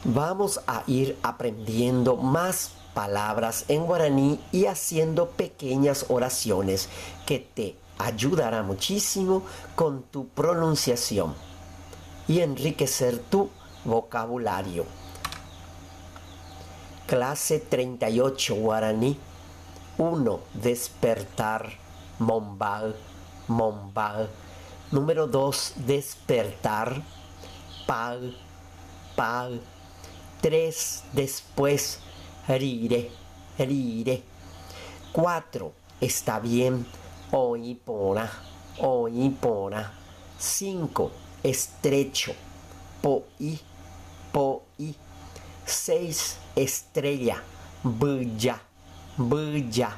Vamos a ir aprendiendo más palabras en guaraní y haciendo pequeñas oraciones que te ayudará muchísimo con tu pronunciación y enriquecer tu vocabulario. Clase 38 guaraní 1. Despertar, mombay, mombay. Número 2. Despertar, pag, pag. 3. Después, rire, rire. 4. Está bien, oĩ porã, oĩ porã. 5. Estrecho, po'i, po'i. 6. Estrella, mbyja, mbyja.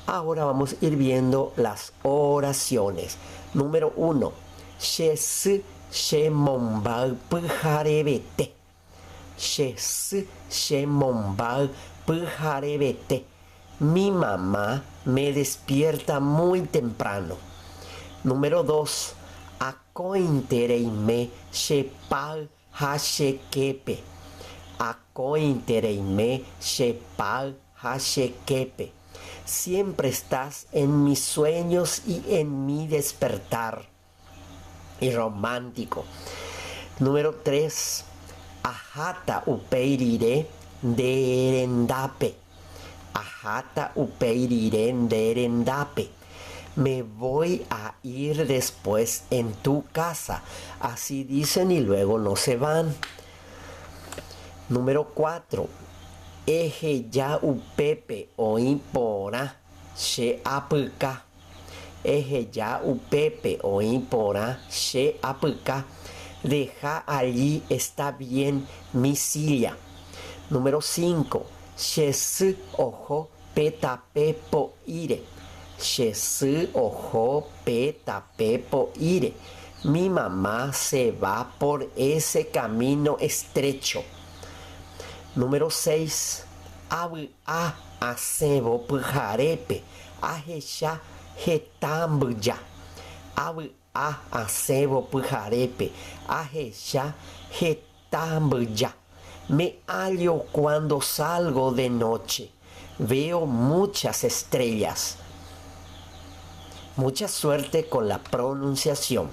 Ahora vamos a ir viendo las oraciones. Número 1. Che sy chemombáy pyharevete. Che sy chemombáy pyharevete. Mi mamá me despierta muy temprano. Número 2. Akóinte reime che pay ha che képe. Akóinte reime che pay ha che képe. Siempre estás en mis sueños y en mi despertar. Y romántico. Número 3. Aháta upéi rire nde rendápe. Aháta upéi rire nde rendápe. Me voy a ir después en tu casa. Así dicen y luego no se van. Número 4. Eheja upépe oĩ porã che apyka. Eheja upépe oĩ porã che apyka. Deja allí está bien mi silla. Número 5. Che sy oho pe tape po'íre. Che sy oho pe tape po'íre. Mi mamá se va por ese camino estrecho. Número 6. Avy'a asẽvo pyharépe ahecha heta mbyja. Avy'a asẽvo pyharépe ahecha heta mbyja. Me hallo cuando salgo de noche. Veo muchas estrellas. Mucha suerte con la pronunciación.